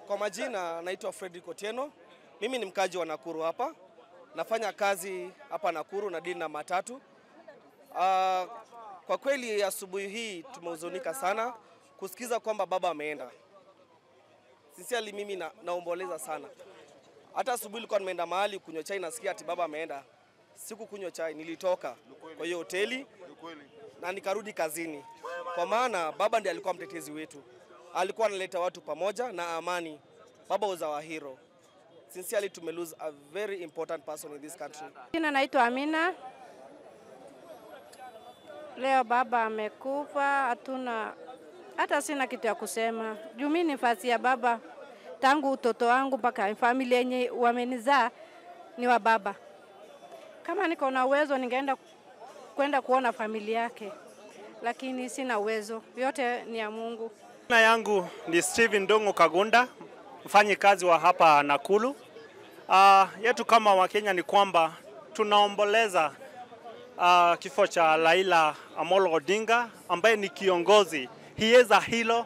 Kwa majina naitwa Fredrick Otieno. Mimi ni mkaji wa Nakuru hapa. Nafanya kazi hapa Nakuru na dili na matatu. Kwa kweli asubuhi hii tumehuzunika sana kusikiza kwamba baba ameenda. Sincerely mimi naomboleza sana. Hata asubuhi nilikuwa nimeenda mahali kunywa chai, nasikia ati baba ameenda. Sikukunywa chai, nilitoka kwa hiyo hoteli na nikarudi kazini. Kwa maana baba ndiye alikuwa mtetezi wetu. Alikuwa analeta watu pamoja na amani. Baba was our hero. Sincerely tume lose a very important person in this country. Jina naitwa Amina. Leo baba amekufa, hatuna hata sina kitu ya kusema. Juu mimi nafasi ya baba tangu utoto wangu mpaka familia yenye wamenizaa ni wa baba. Kama niko na uwezo ningeenda kwenda kuona familia yake, lakini sina uwezo. Yote ni ya Mungu. Jina yangu ni Steven Ndongo Kagunda, mfanyikazi wa hapa Nakuru. Yetu kama Wakenya ni kwamba tunaomboleza kifo cha Raila Amolo Odinga ambaye ni kiongozi. He is a hero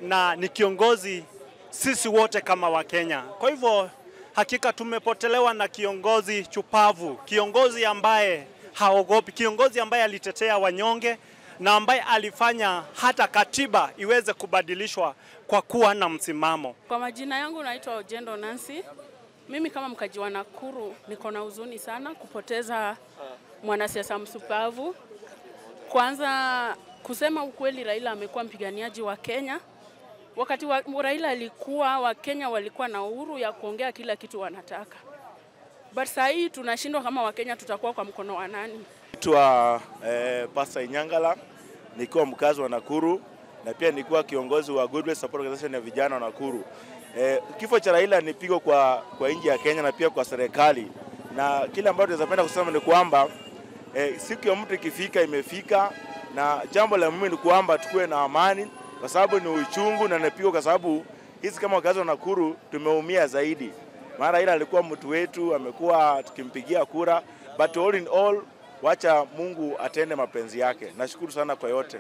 na ni kiongozi sisi wote kama Wakenya. Kwa hivyo hakika tumepotelewa na kiongozi chupavu, kiongozi ambaye haogopi, kiongozi ambaye alitetea wanyonge na ambaye alifanya hata katiba iweze kubadilishwa kwa kuwa na msimamo. Kwa majina yangu naitwa Ojendo Nancy. Mimi kama mkaji wa Nakuru niko na huzuni sana kupoteza mwanasiasa msupavu. Kwanza kusema ukweli, Raila amekuwa mpiganiaji wa Kenya. Wakati wa Raila alikuwa, Wakenya walikuwa na uhuru ya kuongea kila kitu wanataka. But saa hii tunashindwa kama Wakenya, tutakuwa kwa mkono wa nani? Naitwa Pastor Inyangala, nikiwa mkazi wa Nakuru na pia nikiwa kiongozi wa Goodwill Support Organization ya vijana wa Nakuru. Kifo cha Raila ni pigo kwa nchi ya Kenya na pia kwa serikali. Na kile ambacho tunaweza kusema ni kwamba siku ya mtu ikifika imefika, na jambo la muhimu ni kwamba tukue na amani, kwa sababu ni uchungu na ni pigo, kwa sababu hizi kama wakazi wa Nakuru tumeumia zaidi. Maana Raila alikuwa mtu wetu, amekuwa tukimpigia kura, but all in all wacha Mungu atende mapenzi yake. Nashukuru sana kwa yote.